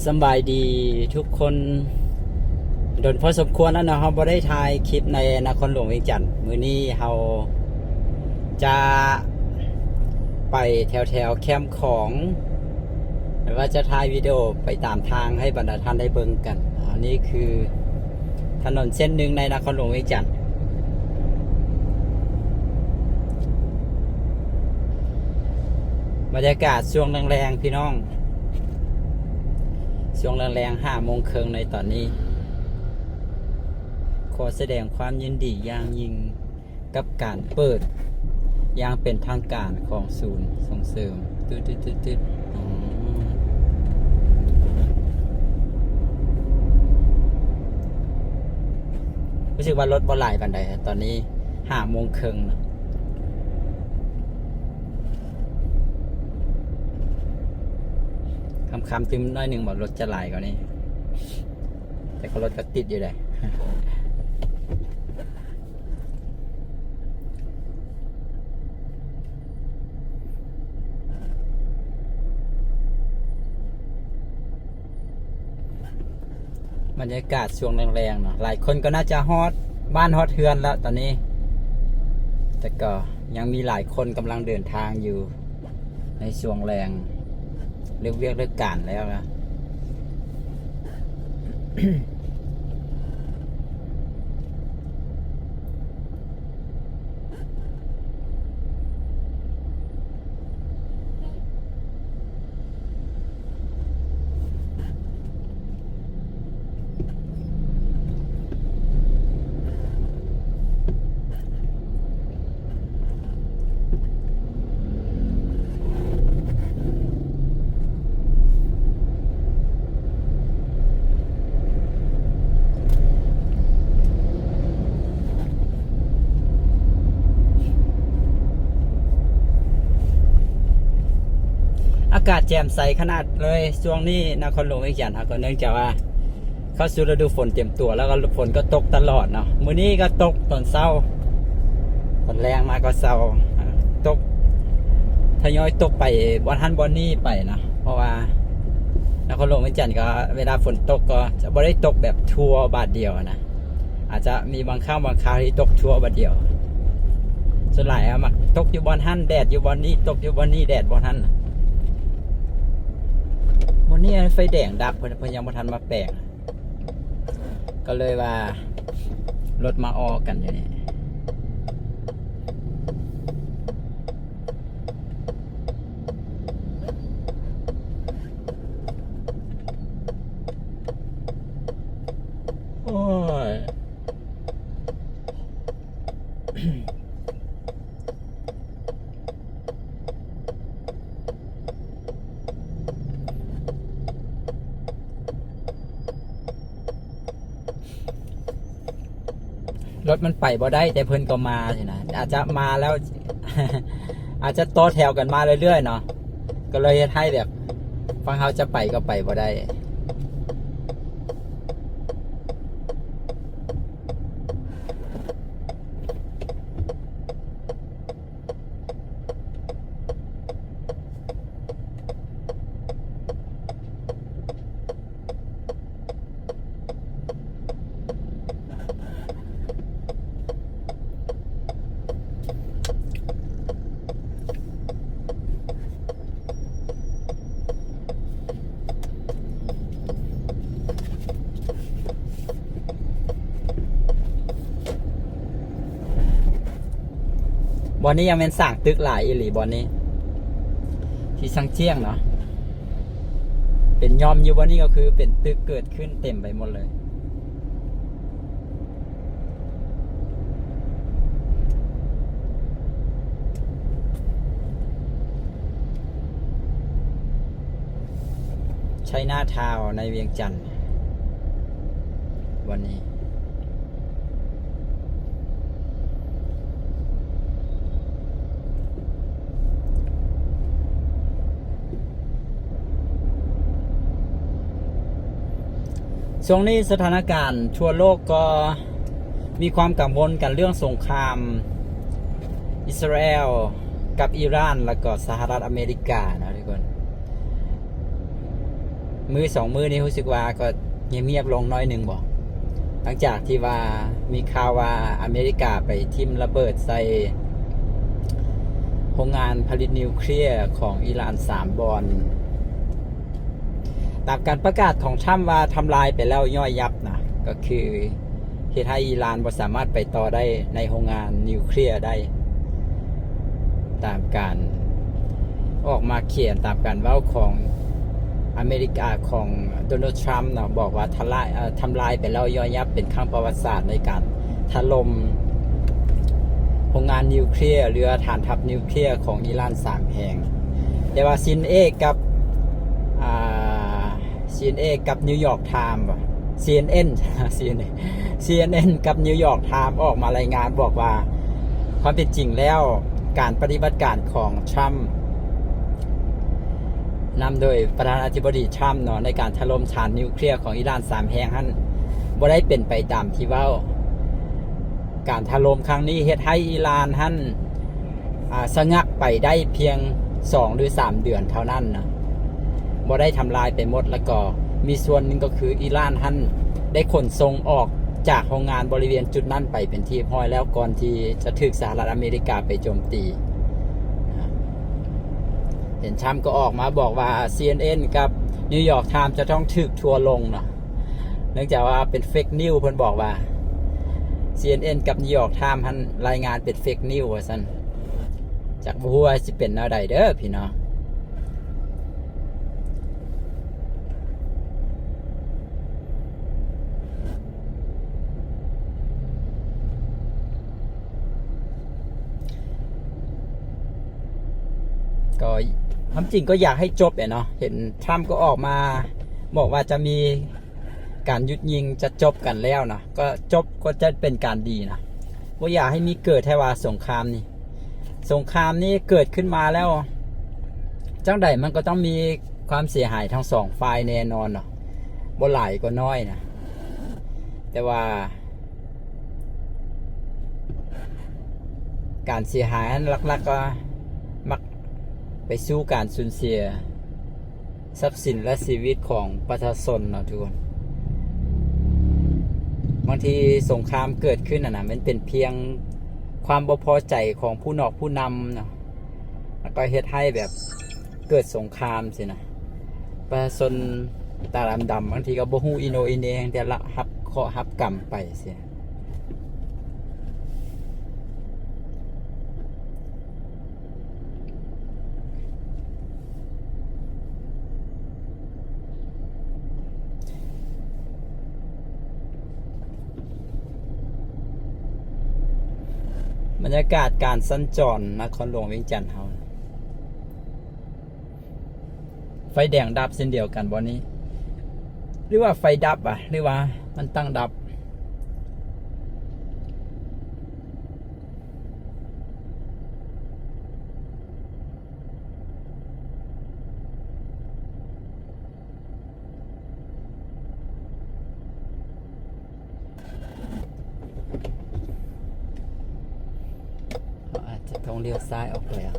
ສຳບາຍດີທຸກຄົນ ດົນພໍສົມຄວນແລ້ວເນາະ ເຮົາບໍ່ໄດ້ຖ່າຍຄລິບໃນນະຄອນຫຼວງວຽງຈັນ. ມື້ນີ້ເຮົາຈະໄປແຖວໆແຄມຂອງ ແລະວ່າຈະຖ່າຍວິດີໂອໄປຕາມທາງໃຫ້ບັນດາທ່ານໄດ້ເບິ່ງກັນ. ອັນນີ້ຄືຖະໜົນເສັ້ນໜຶ່ງໃນນະຄອນຫຼວງວຽງຈັນ. ບັນຍາກາດຊ່ວງແລງໆ ພີ່ນ້ອງ, ຊ່ວງແລງໆ ຫ້າໂມງເຄິ່ງໃນຕອນນີ້. ຂໍສະແດງຄວາມຍິນດີຢ່າງຍິ່ງກັບການເປີດຢ່າງເປັນທາງການຂອງສູນສົ່ງເສີມ ຕຶດໆໆໆ ອືມ ຮູ້ສຶກວ່າລົດບໍ່ຫຼາຍປານໃດ ຕອນນີ້ຫ້າໂມງເຄິ່ງເນາະ. ຄ່ຳໆຕື່ມໜ້ອຍໜຶ່ງບໍ່ ລົດຈະຫຼາຍກວ່ານີ້ ແຕ່ກໍລົດກໍຕິດຢູ່ເດ້. ບັນຍາກາດຊ່ວງແລງໆເນາະ ຫຼາຍຄົນກໍໜ້າຈະຮອດບ້ານຮອດເຮືອນແລ້ວຕອນນີ້, ແຕ່ກໍຍັງມີຫຼາຍຄົນກຳລັງເດີນທາງຢູ່ໃນຊ່ວງແລງ ເລີກວຽກເລີກການແລ້ວນະ. ອາກາດແຈ່ມໃສຂະໜາດເລີຍຊ່ວງນີ້ນະຄອນຫຼວງວຽງຈັນເຮົາ ກໍເນື່ອງຈາກວ່າເຂົ້າສູ່ລະດູຝົນເຕັມຕົວ ແລ້ວກໍຝົນກໍຕົກຕະຫຼອດເນາະ. ມື້ນີ້ກໍຕົກຕອນເຊົ້າ ຕອນແລງມາກໍເຊົາ ຕົກ ທະຍອຍຕົກໄປບ່ອນຫັ້ນບ່ອນນີ້ໄປເນາະ ເພາະວ່ານະຄອນຫຼວງວຽງຈັນກໍເວລາຝົນຕົກກໍຈະບໍ່ໄດ້ຕົກແບບທົ່ວບາດດຽວນະ. ອາດຈະມີບາງຄັ້ງບາງຄາວທີ່ຕົກທົ່ວບາດດຽວ. ສ່ວນຫຼາຍອະ ມັກຕົກຢູ່ບ່ອນຫັ້ນ ແດດຢູ່ບ່ອນນີ້ ຕົກຢູ່ບ່ອນນີ້ ແດດບ່ອນຫັ້ນ. ມື້ນີ້ໄຟແດງດັບ ເພິ່ນ ເພິ່ນຍັງບໍ່ທັນມາແປງ ກໍເລີຍວ່າລົດມາອໍກັນຢູ່ນີ້. ໂອ້ຍ ລົດມັນໄປບໍ່ໄດ້ ແຕ່ເພິ່ນກໍມາຊີ້ນະ ອາດຈະມາແລ້ວ ອາດຈະຕໍ່ແຖວກັນມາເລື້ອຍໆເນາະ ກໍເລີຍເຮັດໃຫ້ແບບຝັ່ງເຮົາຈະໄປກໍໄປບໍ່ໄດ້. ບ່ອນນີ້ຍັງແມ່ນສ້າງຕຶກຫຼາຍອີ່ຫຼີບ່ອນນີ້ ທີ່ຊາງຈຽງເນາະ ເປັນຍ່ອມຢູ່ບ່ອນນີ້ ກໍຄືເປັນຕຶກເກີດຂຶ້ນເຕັມໄປໝົດເລີຍ. ໄຊນາທາວໃນວຽງຈັນ ວັນນີ້ ຊ່ວງນີ້ສະຖານະການທົ່ວໂລກກໍມີຄວາມກັງວົນກັນເລື່ອງສົງຄາມອິດສະຣາແອລກັບອີຣານ ແລ້ວກໍສະຫະລັດອາເມລິການະທຸກຄົນ. ມື້ສອງມື້ນີ້ຮູ້ສຶກວ່າກໍງຽບໆລົງໜ້ອຍໜຶ່ງບໍ ຫຼັງຈາກທີ່ວ່າມີຂ່າວວ່າອາເມລິກາໄປຖິ້ມລະເບີດໃສ່ໂຮງງານຜະລິດນິວເຄລຍຂອງອີຣານສາມບ່ອນ. ຕາມການປະກາດຂອງທຣຳວ່າທຳລາຍໄປແລ້ວຍ່ອຍຍັບນະ ກໍຄືເຮັດໃຫ້ອີຣານບໍ່ສາມາດໄປຕໍ່ໄດ້ໃນໂຮງງານນິວເຄລຍໄດ້. ຕາມການອອກມາຂຽນ ຕາມການເວົ້າຂອງອາເມລິກາ ຂອງໂດນັລ ທຣຳເນາະ ບອກວ່າທະລາຍ ເອີ ທຳລາຍໄປແລ້ວຍ່ອຍຍັບ ເປັນຄັ້ງປະຫວັດສາດໃນການຖະຫຼົ່ມໂຮງງານນິວເຄລຍ ຫຼືວ່າຖານທັບນິວເຄລຍຂອງອີຣານສາມແຫ່ງ. ແຕ່ວ່າຊີເອັນເອ ກັບ ອ່າ ຊີເອັນເອ ກັບນິວຢອກທາມ ຊີເອັນເອັນ ຊີເອັນເອັນ ຊີເອັນເອັນ ກັບນິວຢອກທາມ ອອກມາລາຍງານບອກວ່າ ຄວາມເປັນຈິງແລ້ວ ການປະຕິບັດການຂອງທຣຳ ນຳໂດຍປະທານາທິບໍດີທຣຳເນາະ ໃນການຖະຫຼົ່ມຖານນິວເຄລຍຂອງອີຣານສາມແຫ່ງຫັ້ນ ບໍ່ໄດ້ເປັນໄປຕາມທີ່ເວົ້າ. ການຖະຫຼົ່ມຄັ້ງນີ້ເຮັດໃຫ້ອີຣານຫັ້ນ ອ່າ ສະງັກໄປໄດ້ພຽງສອງ ຫຼື ສາມເດືອນເທົ່ານັ້ນນະ ບໍ່ໄດ້ທຳລາຍໄປໝົດ. ແລ້ວກໍມີສ່ວນໜຶ່ງກໍຄືອີຣານຫັ້ນໄດ້ຂົນສົ່ງອອກຈາກໂຮງງານບໍລິເວນຈຸດນັ້ນໄປເປັນທີ່ຮຽບຮ້ອຍແລ້ວ ກ່ອນທີ່ຈະຖືກສະຫະລັດອາເມລິກາໄປໂຈມຕີ. ເຫັນທຣຳກໍອອກມາບອກວ່າ ຊີເອັນເອັນ ກັບນິວຢອກທາມຈະຕ້ອງຖືກທົວລົງເນາະ ເນື່ອງຈາກວ່າເປັນເຟກນິວ ເພິ່ນບອກວ່າ ຊີເອັນເອັນ ກັບນິວຢອກທາມຫັ້ນລາຍງານເປັນເຟກນິວ ວ່າຊັ້ນ. ຈັກບໍ່ຮູ້ວ່າຊິເປັນແນວໃດເດີພີ່ນ້ອງ. ກໍຄວາມຈິງກໍຢາກໃຫ້ຈົບແຫຼະເນາະ ເຫັນທຣຳກໍອອກມາບອກວ່າຈະມີການຢຸດຍິງ ຈະຈົບກັນແລ້ວນະ ກໍຈົບກໍຈະເປັນການດີນະ ບໍ່ຢາກໃຫ້ມີເກີດ ແທ້ວ່າສົງຄາມນີ້ ສົງຄາມນີ້ເກີດຂຶ້ນມາແລ້ວ ຈັ່ງໃດມັນກໍຕ້ອງມີຄວາມເສຍຫາຍທັງສອງຝ່າຍແນ່ນອນເນາະ ບໍ່ຫຼາຍກໍນ້ອຍນະ ແຕ່ວ່າ ການເສຍຫາຍອັນຫຼັກໆກໍມັກໄປສູ່ການສູນເສຍຊັບສິນ ແລະ ຊີວິດຂອງປະຊາຊົນເນາະທຸກຄົນ. ບາງທີສົງຄາມເກີດຂຶ້ນຫັ້ນນະ ມັນເປັນພຽງຄວາມບໍ່ພໍໃຈຂອງຜູ້ນອກຜູ້ນຳເນາະ ແລ້ວກໍເຮັດໃຫ້ແບບເກີດສົງຄາມຊີ້ນະ. ປະຊາຊົນຕາດຳໆ ບາງທີກໍບໍ່ຮູ້ອີໂໜອີເໜ ແຕ່ລະຮັບເຄາະຮັບກຳໄປຊີ້ນະ. ບັນຍາກາດການສັນຈອນນະຄອນຫຼວງວຽງຈັນເຮົາ ໄຟແດງດັບເຊັ່ນດຽວກັນບໍ່ນີ້ ຫຼືວ່າໄຟດັບຫວາ ຫຼືວ່າມັນຕັ້ງດັບ? ເຮົາອາດຈະຕ້ອງລ້ຽວຊ້າຍອອກໄປເອົາ.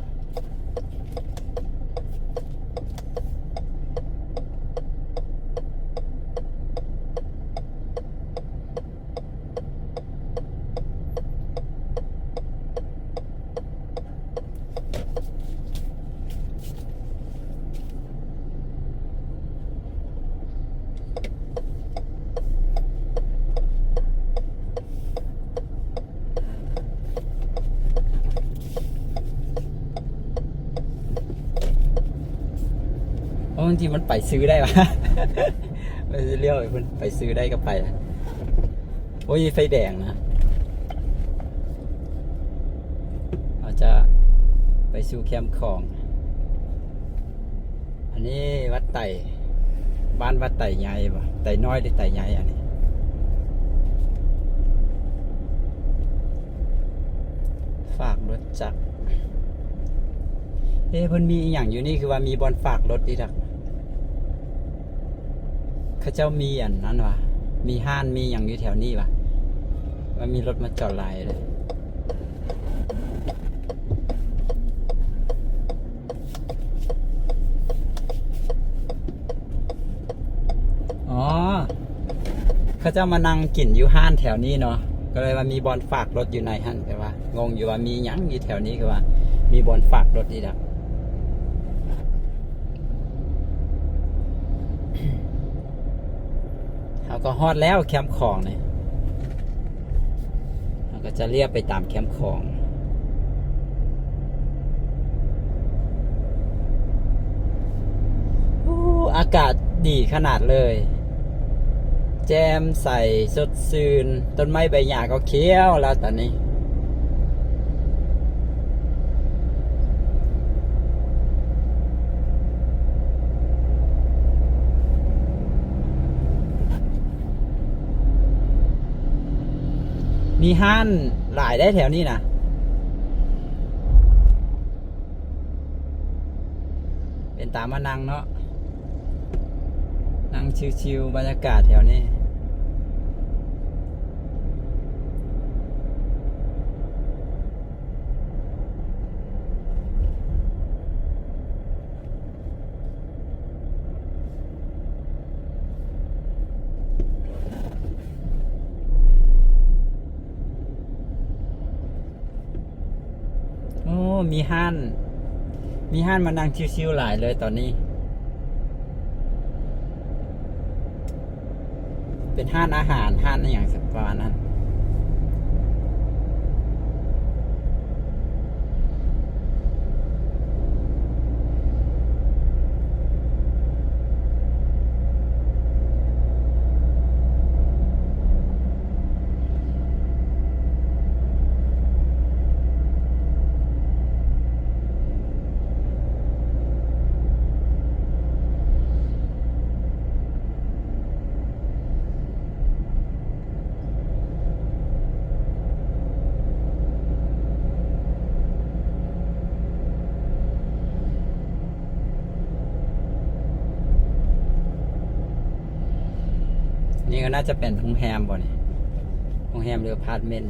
ໂອ້ ບາງທີມັນໄປຊື່ໄດ້ຫວາ ໄປເລື່ອຍ ເພິ່ນໄປຊື່ໄດ້ກໍໄປ. ໂອ້ຍ ໄຟແດງນະ ເຮົາຈະໄປສູ່ແຄມຂອງ. ອັນນີ້ວັດໄຕ ບ້ານວັດໄຕໃຫຍ່ບໍ່? ໄຕນ້ອຍ ຫຼື ໄຕໃຫຍ່ອັນນີ້? ຝາກລົດຈັກ. ເອີ ເພິ່ນມີອີ່ຫຍັງຢູ່ນີ້ ຄືວ່າມີບ່ອນຝາກລົດອີກດອກ. ເຂົາເຈົ້າມີອັນນັ້ນຫວາ ມີຮ້ານມີຫຍັງຢູ່ແຖວນີ້ຫວາ ວ່າມີລົດມາຈອດຫຼາຍເລີຍ. ໂ ອໍ ເຂົາເຈົ້າມານັ່ງກິນຢູ່ຮ້ານແຖວນີ້ເນາະ ກໍເລີຍວ່າມີບ່ອນຝາກລົດຢູ່ໃນຫັ້ນ ແຕ່ວ່າງົງຢູ່ວ່າມີຫຍັງຢູ່ແຖວນີ້ ຄືວ່າມີບ່ອນຝາກລົດອີກແລ້ວ. ເຮົາກໍຮອດແລ້ວແຄມຂອງນີ້ ເຮົາກໍຈະລຽບໄປຕາມແຄມຂອງ. ໂອ້ ອາກາດດີຂະໜາດເລີຍ ແຈ່ມໃສສົດຊື່ນ ຕົ້ນໄມ້ໃບຫຍ້າກໍຂຽວແລ້ວຕອນນີ້. ມີຮ້ານຫຼາຍເດ້ແຖວນີ້ນະ ເປັນຕາມານັ່ງເນາະ ນັ່ງຊິວໆ ບັນຍາກາດແຖວນີ້. ໂອ້ ມີຮ້ານ ມີຮ້ານມານັ່ງຊິວໆ ຫຼາຍເລີຍຕອນນີ້. ເປັນຮ້ານອາຫານ ຮ້ານອີ່ຫຍັງປະມານນັ້ນ. ນີ້ກໍໜ້າຈະເປັນໂຮງແຮມບໍ່ນີ້? ໂຮງແຮມ ຫຼື ອາພາດເມັນ.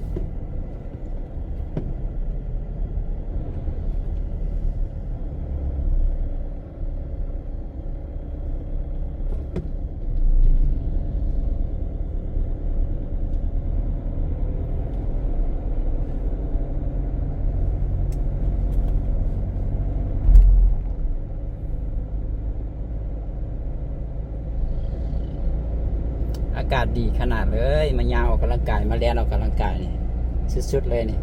ອາກາດດີຂະໜາດເລີຍ ມາຍ່າງອອກກຳລັງກາຍ ມາແລ່ນອອກກຳລັງກາຍນີ້ ສຸດໆ ເລີຍນີ້.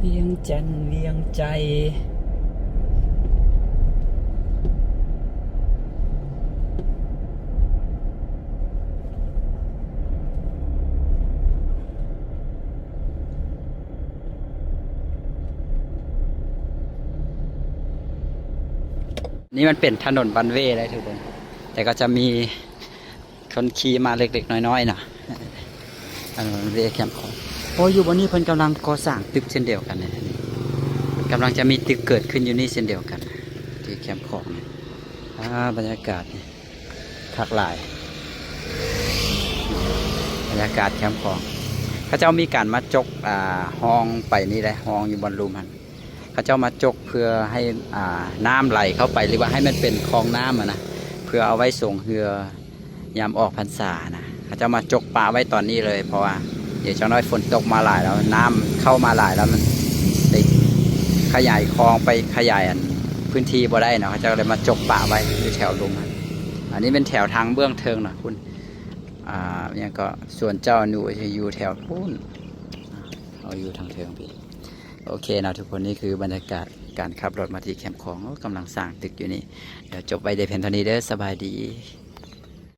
ວຽງຈັນ ວຽງໄຈ. ນີ້ມັນເປັນຖະໜົນວັນເວໄດ໋ທຸກຄົນ ແຕ່ກໍຈະມີ ຄົນຂີ່ມາເລັກໆ ນ້ອຍໆ ເນາະ ອັນເວແຄມຂອງ. ໂອ້ ຢູ່ບ່ອນນີ້ເພິ່ນກຳລັງກໍ່ສ້າງຕຶກເຊັ່ນດຽວກັນ ກຳລັງຈະມີຕຶກເກີດຂຶ້ນຢູ່ນີ້ເຊັ່ນດຽວກັນ ທີ່ແຄມຂອງ. ອາ ບັນຍາກາດນີ້ຄັກຫຼາຍ ບັນຍາກາດແຄມຂອງ. ເຂົາເຈົ້າມີການມາຈົກ ອາ ຮ່ອງໄປນີ້ເດ້ ຮ່ອງຢູ່ບ່ອນລຸ່ມຫັ້ນ. ເຂົາເຈົ້າມາຈົກເພື່ອໃຫ້ ອ່າ ນ້ຳໄຫຼເຂົ້າໄປ ຫຼືວ່າໃຫ້ມັນເປັນຄອງນ້ຳຫັ້ນນະ ເພື່ອເອົາໄວ້ສົ່ງເຮືອຍາມອອກພັນສານະ. ເຂົາເຈົ້າມາຈົກປະໄວ້ຕອນນີ້ເລີຍ ເພາະວ່າດຽວຈັກໜ້ອຍຝົນຕົກມາຫຼາຍແລ້ວ ນ້ຳເຂົ້າມາຫຼາຍແລ້ວ ມັນໄປຂະຫຍາຍຄອງ ໄປຂະຫຍາຍອັນພື້ນທີ່ບໍ່ໄດ້ເນາະ ເຂົາເຈົ້າກໍເລີຍມາຈົກປະໄວ້ຢູ່ແຖວລຸ່ມຫັ້ນ. ອັນນີ້ເປັນແຖວທາງເບື້ອງເທິງນະ ພຸ້ນ ອ່າ ຫຍັງກໍ ສວນເຈົ້າໜູ ຈະຢູ່ແຖວພຸ້ນ ເຮົາຢູ່ທາງເທິງພີ້. ໂອເຄເນາະທຸກຄົນ ນີ້ຄືບັນຍາກາດການຂັບລົດມາທີ່ແຄມຂອງ. ໂອ້ ກຳລັງສ້າງຕຶກຢູ່ນີ້. ດຽວຈົບໄວ້ແຕ່ພຽງເທົ່ານີ້ເດີ. ສະບາຍດີ.